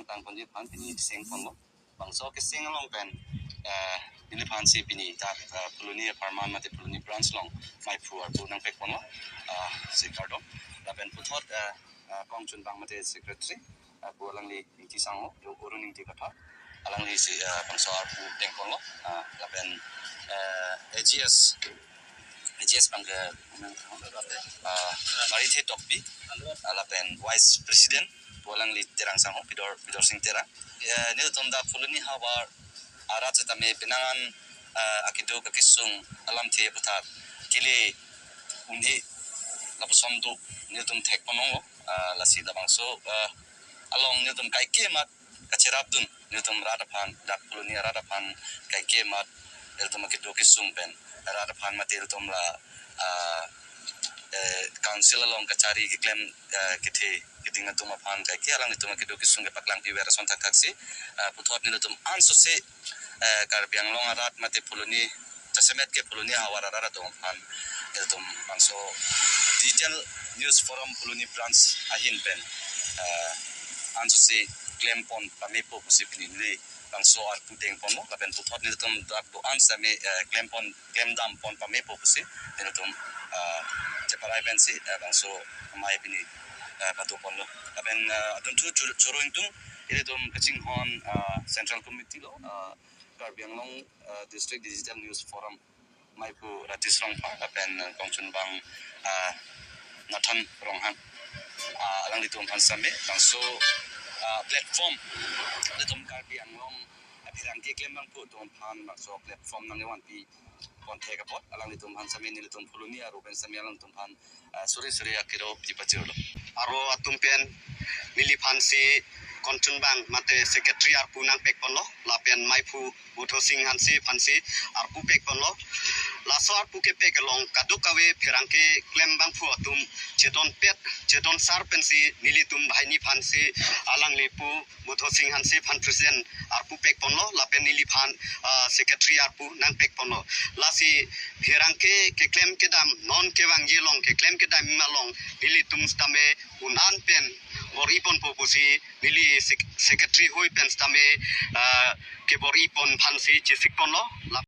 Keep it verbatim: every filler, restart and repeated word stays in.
Tangponji aphan pini seng ponlo. Bangso keseng along pen, eh, neliphan si pini dak, eh, Phuloni apharman mate Phuloni branch along maiphu arpu nangpek ponlo, eh, si kardom. Lapen puthot, eh, eh, kongchunbang mate secretary, eh, pu alangli Ingti Sangho, yo Arun Ingti Kathar. Alangli si, eh, bangso arpu deng ponlo, eh, lapen, eh, A G S, A G S abang ke, eh, Marithe Tokbi, eh, lapen Vice President, pu alangli Terang Sangho, Bidor, Bidor Sing Terang. Eh, nelitum dak Phuloni havar arat setame penang an, eh, akeduk akesung alamthe aputhak kele un-e lapuson do nelitum thek ponlonglo, eh, lasi labangso, eh, along nelitum kaike amat kacherapdun, nelitum rat aphan, dak Phuloni arat aphan kaike amat ilitum akeduk akesung pen rat aphan mate ilitum la, ah, eh, council along kachari keklem, eh, kethe keding atum aphan kaike alanglitum akeduk akesung kepaklangpiver ason thakthaksi, eh, puthot nelitum ansose, eh, Karbi Anglong arat mate Phuloni, jasemet ke Phuloni havar arat atum aphan ilitum bangso Digital News Forum Phuloni branch ahin pen, eh, ansose klem pon pamepo pusi pini neli bangso arpu deng ponlo, lapen puthot nelitum dak do-an sitame, eh, klem pon, klem dam pon pamepo pusi nelitum, eh, cheparai pensi, eh, bangso amei pini, eh, pado ponlo. Lapen, eh, adunthu chur-, choro ingtung ilitum kachinghon, eh, Central Committee lo, eh, Karbi Anglong, eh, District Digital News Forum maiphu Rajesh Rongphar lapen, eh, kongchunbang, ah, Nathan Ronghang. Ah, alanglitum aphan sitame bangso, ah, platform, ilitum Karbi Anglong, ah, pherangke klem abangphu atum aphan bangso platform nangkevanpi pon thek apot alanglitum aphan sitame nelitum Phuloni aro pen sitame alanglitum aphan, ah, suri suri akero pipachirlo. Aro atum pen neliphan si kongchunbang mate secretary arpu nangpek ponlo, lapen maiphu Budho Sing Hanse aphan si arpu pek ponlo. Laso arpu kepek along kadokave pherangke klem abangphu atum chedonpet, chedonsar pensi nelitum banghini aphan si alangli pu Budho Sing Hanse aphan president arpu pek ponlo, lapen neliphan, ah, secretary arpu nangpek ponlo. Lasi pherangke keklem kedam, non kevangji along keklem kedam along nelitum sitame un-an pen bor-i ponpo pusi neli sec-, secretary hoi pen sitame, ah, kebor-i pon aphan si chesik ponlo.